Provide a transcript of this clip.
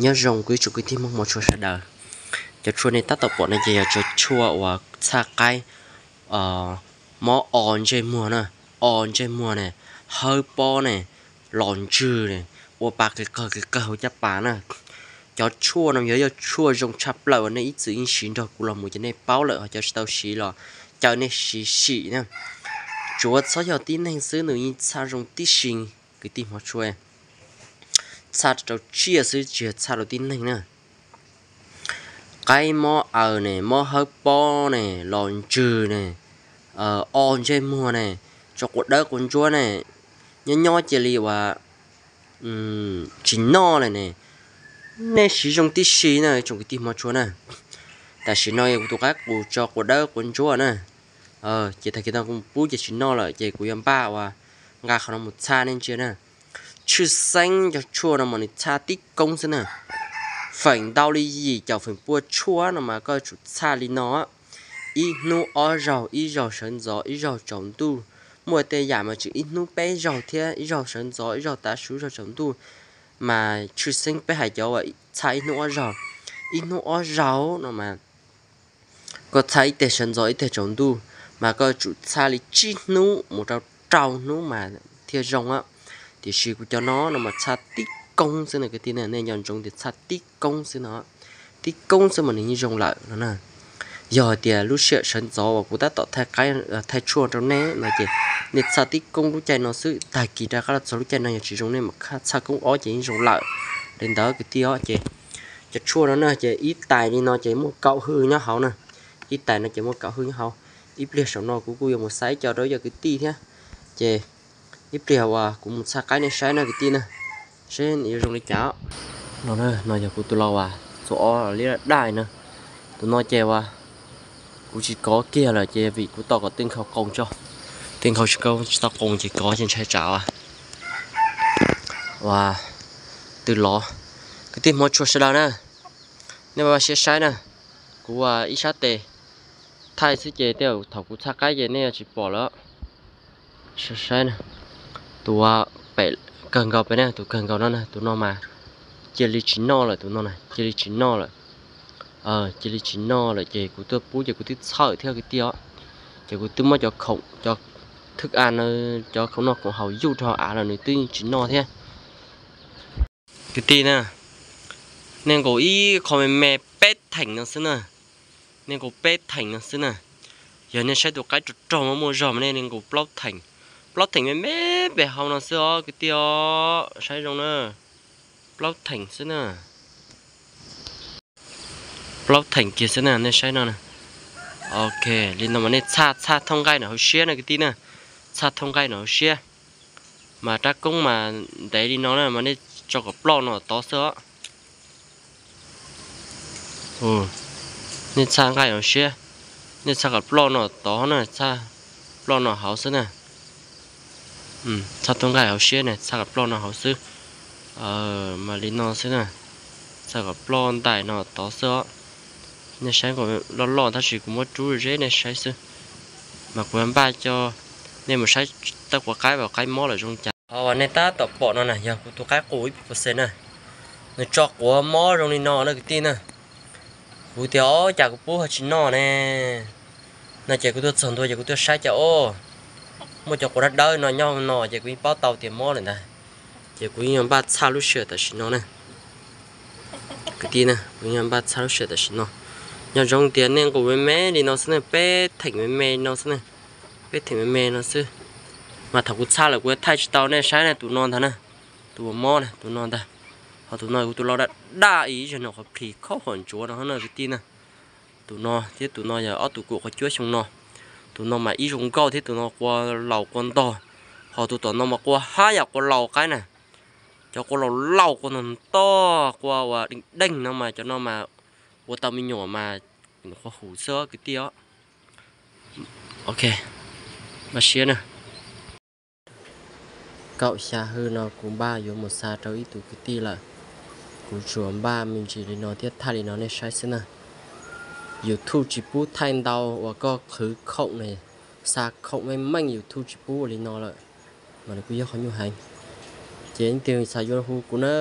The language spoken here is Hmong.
Nyob zoo kuv ib tsoom kwv tij Hmoob hmov tshua sawv daws. Cov tshuaj nej tab tom pom no ces yog cov tshuaj uas txhaj qaib mob o ntsej muag na, o ntsej muag ne, hawb pob ne, los ntsws ne, ua pa qis qawg qis qawg hauv caj pas na. Cov tshuaj no yog yog tshuaj zoo tshaj plaws uas nej ib txwm yeej siv nrog kuv los mus ces nej paub lawm, ho cov tsis tau siv los caw nej siv sim na. Tsuav txhob yog tib neeg xwb nws yeej txhaj zoo tib si, kwv tij hmov tshua. Txhaj rau tsiaj xwb tsis yog txhaj rau tib neeg na. Qaib mob aws ne, mob hawb pob ne, los ntsws ne, o ntsej muag ne, tso quav dawb quav ntsuab ne, nyob nyob cia li uas tsis noj lawm ne. Nej siv zoo tib si na tsoom kwv tij hmov tshua na. Tam sim no yog kuv tus qaib qus tso quav dawb quav ntsuab na. Ces tag kis no kuv mus pub ces tsis noj lawm ces kuv yuav npaj uas nqa qhov no mus txhaj nej ntsia na. Tshwj xeeb cov tshuaj no mas nws txhaj tib koob xwb na. Feem ntau li yim caum feem pua tshuaj no mas koj tsum txhaj li no: ib hnub ob zaug, ib zaug sawv ntxov ib zaug tsaus ntuj. Muaj tej yam mas tseem ib hnub peb zaug thiab, ib zaug sawv ntxov ib zaug tav su ib zaug tsaus ntuj. Mas tshwj xeeb peb hais cov uas txhaj ib hnub ob zaug. Ib hnub ob zaug no mas koj txhaj ib teg sawv ntxov ib teg tsaus ntuj, mas koj tsum txhaj li tsib hnub mus rau rau hnub mas thiaj zoo. Tiam sis kuv cov no no mas txhaj tib koob xwb na kwv tij na, nej nco ntsoov tias txhaj tib koob xwb no. Tib koob xwb mas nws yeej zoo lawm no na. Yog hais tias lub sij hawm sawv ntxov uas kuv tab tom thaij qaib, thaij tshuaj rau nej no ces nej txhaj tib koob lub caij no xwb, tag kis rov qab los txog lub caij no yog tsis zoo nej mam txhaj koob ob ces yeej zoo lawm. Li ntawd kwv tij os, ces cov tshuaj no na ces ib tais li no ces muaj kaum hwj nyob hauv na. Ib tais no ces muaj kaum hwj nyob hauv. Ib pliag saum no kuv kuj yuav mus xaiv cov rau cov kwv tij thiab, ces ib pliag uas kuv mus txhaj qaib nej saib na kwv tij na, seb yuav zoo li cas. No, no yog kuv tus lau uas txua ob liab daj na. Tus no ces uas kuv tsis kov kiag lawm ces vim kuv tau kom tej nkhaus qoos tso. Tej nkhaus tsis tau qoos ces kov ces ntshai tsam uas twb lov. Kwv tij hmov tshua sawv daws na, nej vaj siab saib na, kuv ua ib sab tes thaij xwb ces tej thaum kuv txhaj qaib ces nej yuav tsis pom lawm. Saib na, tus pem kawg nkaus pem na, tus kawg nkaus no na, tus no mas cia li tsis noj lawm, tus no na cia li tsis noj lawm. Cia li tsis noj lawm ces kuv tuaj pub ces kuv twb txhawj thiab kwv tij os. Ces kuv twb muab cov khoom, cov thwj a no, cov khoom noj khoom haus yuj rau av los nws twb tsis noj thiab. Kwv tij na, nej nkaus ib qho me me peb theem no xwb na. Nej nkaus peb theem no xwb na. Yog nej saib tus qaib rog rog muaj muaj zog mas nej nkaus plaub theem. Plaub theem me me pem hauv no xwb os kwv tij os, saib zoo na. Plaub theem xwb na. Plaub theem kiag xwb na, nej saib no na. Ok, li no mas nej txhaj, txhaj thooj nqaij no hauv siab na kwv tij na. Txhaj thooj nqaij no hauv siab. Mas rab koob mas ntev li no na mas nej tso kom ploj no tod xwb os. Nej txhaj nqaij hauv siab, nej txhaj kom ploj no tod na, txhaj ploj no hauv xwb na. Txhaj thooj nqaij hauv siab na, txhaj kom ploj no hauv xwb. Mas li no xwb na, txhaj kom ploj ntais no tod xwb os. Nej saib nkaus loj loj tab sis kuv muab rub zeb nej saib xwb. Mas kuv npaj coj nej mus saib tej quav qaib uas qaib mob lawm zoo cas. Qhov uas nej tab tom pom no na yog kuv tus qaib qus ib puas percent na. Nws tso quav mob zoo li no na kwv tij na. Kuv tias o cas kuv pub ho tsis noj ne, no ces kuv tuaj txog ntua ces kuv tuaj saib cas o, muaj cov quav dawb dawb no nyob no ces kuv yeej paub tau tias mob lawm ntag. Ces kuv yeej yuav npaj txhaj lub sij hawm tam sim no na. Kwv tij na, kuv yeej yuav npaj txhaj lub sij hawm tam sim no. Nyob zoo tias nej nkaus me me li no xwb na, peb theem me me no xwb na, peb theem me me no xwb. Mas thaum kuv txhaj lawm kuv yuav thaij tsis tau nej saib na, tus no ntag na, tus uas mob na, tus no ntag. Ho tus no kuv tus lau daj daj ib zaug no qhov plhis khob huam ntsuav no na kwv tij na. Tus no thiab tus no yog ob tug kuv qhov cuab xyoo no. Tus no mas ib zoo nkauj thiab tus no qua laus qua ntog. Ho tus tom no mas qua hab yam qua laus qaib na. Cov qua laus laus qua ntog ntog, qua uas deej deej no mas cov no mas ua tau me nyuam mas nws qhuav hum xwb kwv tij os. Ok, npaj siab na. Kaum xya hwj no kuv npaj yuav mus xa rau ib tug kwv tij lawm. Kuv tsuas npaj me ntsis li no thiab thaij li no nej saib xwb na. YouTube tsis pub thaij ntau uas koj qhwv khoom ne, xa khoom meej meej YouTube tsis pub ua li no lawm. Mas nws kuj yog qhov nyuaj heev. Ces leej twg xav yuav hu kuv na.